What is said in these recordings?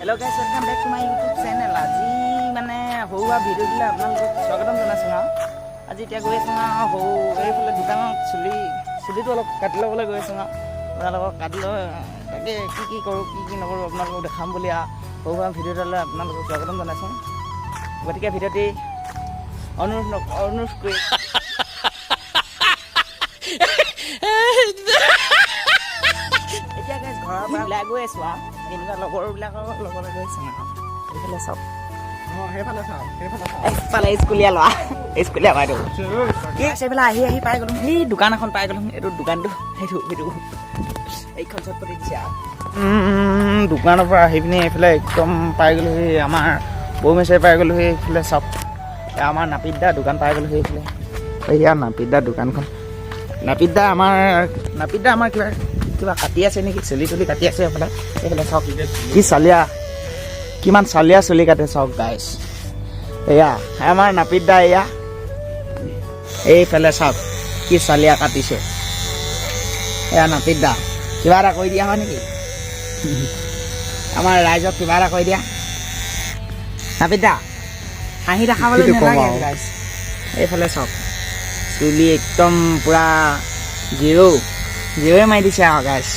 Hello guys, welcome back to my YouTube channel. আজি মানে সৰু সুৰা ভিডিঅ' দিলে আপোনালোকক স্বাগতম জনাইছোঁ। আৰু আজি এতিয়া গৈ আছোঁ আৰু সৰু এইফালে দোকানত চুলিটো অলপ কাটি ল'বলৈ গৈ আছোঁ। আৰু আপোনালোকক কাটি লৈ তাকে কি কি কৰোঁ, কি কি নকৰোঁ আপোনালোকক দেখাম বুলি আৰু সৰু সুৰা ভিডিঅ' এটালৈ আপোনালোকক স্বাগতম জনাইছোঁ। গতিকে ভিডিঅ'টি অনুৰোধ কৰি এতিয়া গাইজ ঘৰৰ পৰা ওলাই গৈ আছোঁ। আৰু এনেকুৱা লগৰবিলাকৰ লগতে গৈ আছোঁ। আৰু এইফালে চাওক। সেইফালে চাওক, সেইফালে চাওক। এইফালে স্কুলীয়া ল'ৰা, স্কুলীয়া বাইদেউ কি আছে। এইফালে আহি আহি পাই গ'লো, সেই দোকান এখন পাই গ'লো। এইটো দোকানটো, সেইটো এইখন চটপটি দিছে। আৰু দোকানৰ পৰা আহি পিনি এইফালে একদম পাই গ'লোহি, আমাৰ বৌ মেচাই পাই গ'লোহি। এইফালে চাওক, এয়া আমাৰ নাপিত দা দোকান পাই গ'লোহি। এইফালে এয়া নাপিত দা দোকানখন। নাপিত দা আমাৰ কিবা কিবা কাটি আছে নেকি? চুলি তুলি কাটি আছে এইফালে। এইফালে চাওক, কি চালিয়া, কিমান চালিয়া চুলি কাটে চাওক গাইছ। এয়া আমাৰ নাপিত দা। এয়া এইফালে চাওক, কি চালিয়া কাটিছে। এয়া নাপিত দা, কিবা এটা কৈ দিয়া হয় নেকি? আমাৰ ৰাইজক কিবা এটা কৈ দিয়া নাপিত দা। হাঁহি দেখাবলৈ কিটো ক'ম নালাগে। আৰু? গাইছ, এইফালে চাওক, চুলি একদম পূৰা জিৰ' জিৰ'য়ে মাৰি দিছে আৰু গাইছ।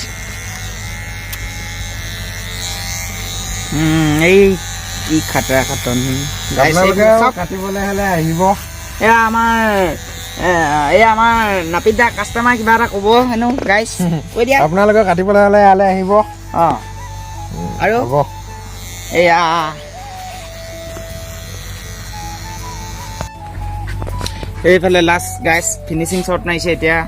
এই কি খাতৰা খাটন গাইছ, আপোনালোকে এইফালে চাওক। কাটিবলৈ হ'লে আহিব। এয়া আমাৰ নাপিত দা কাষ্টমাৰ কিবা এটা ক'ব হেনো গাইছ, কৈ দিয়া। আপোনালোকে কাটিবলৈ হ'লে ইয়ালৈ আহিব। অঁ, আৰু হ'ব। এয়া এইফালে লাষ্ট গাইছ, ফিনিচিং শ্বট মাৰিছে এতিয়া।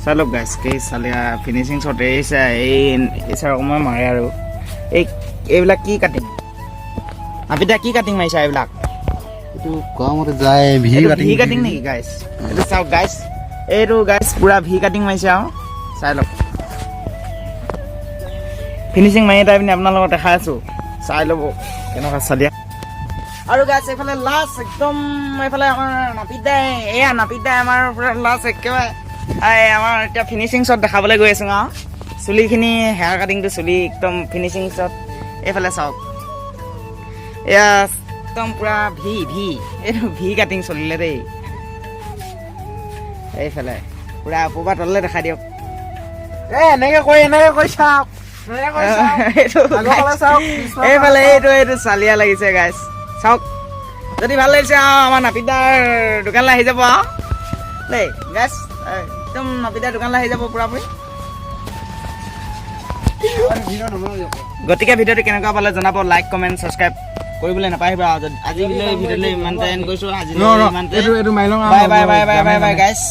চাই লওক গাইছ, কি চালিয়া ফিনিচিং শ্বট। এই চাই, এই এই ৰকমৰ মাৰে। আৰু এইবিলাক কি কাটিং নাপিতা, কি কাটিং মাৰিছা এইবিলাক? এইটো কোৱা মতে যায় ভি। এইটো কাটিং। ভি কাটিং নেকি গাইছ? এইটো চাওক গাইছ, এইটো গাইছ পুৰা ভি কাটিং মাৰিছে। আৰু চাই লওক, ফিনিচিং মাৰি এটা পিনি আপোনালোকক দেখাই আছো, চাই ল'ব কেনেকুৱা চালিয়া। আৰু গাইছ, এইফালে লাষ্ট একদম এইফালে আমাৰ নাপিত দাই, এয়া নাপিত দাই আমাৰ পুৰা লাষ্ট একেবাৰে এই আমাৰ এতিয়া ফিনিচিং শ্বট দেখাবলৈ গৈ আছো। আৰু চুলিখিনি হেয়াৰ কাটিংটো, চুলি একদম ফিনিচিং শ্বট। এইফালে চাওক, এয়া একদম পুৰা ভি ভি, এইটো ভি কাটিং চলিলে দেই। এইফালে পুৰা ওপৰ পৰা তললৈ দেখাই দিয়ক। এ এনেকে কৈ চাওক, এনেকে কৈ চাওক। এইটো আগৰফালে চাওক, পিছফালে এইফালে চাওক। এইটো চালিয়া লাগিছে গাইছ। চাওক, যদি ভাল লাগিছে আৰু আমাৰ নাপিতদাৰ দোকানলৈ আহি যাব আৰু দেই গাইছ, একদম নাপিতদাৰ দোকানলৈ আহি যাব পুৰাপুৰি। ভিডিঅ' নবনাবি আকৌ। গতিকে ভিডিঅ'টো কেনেকুৱা পালে জনাব, লাইক, কমেণ্ট, ছাবস্ক্ৰাইব কৰিবলৈ নাপাহৰিব। আৰু আজিলৈ ভিডিঅ'লৈ ইমানতে এণ্ড কৰিছোঁ। আজিলৈ ৰ, ৰ, ইমানতে। এইটো মাৰি লওঁ। Bye bye bye bye bye bye guys.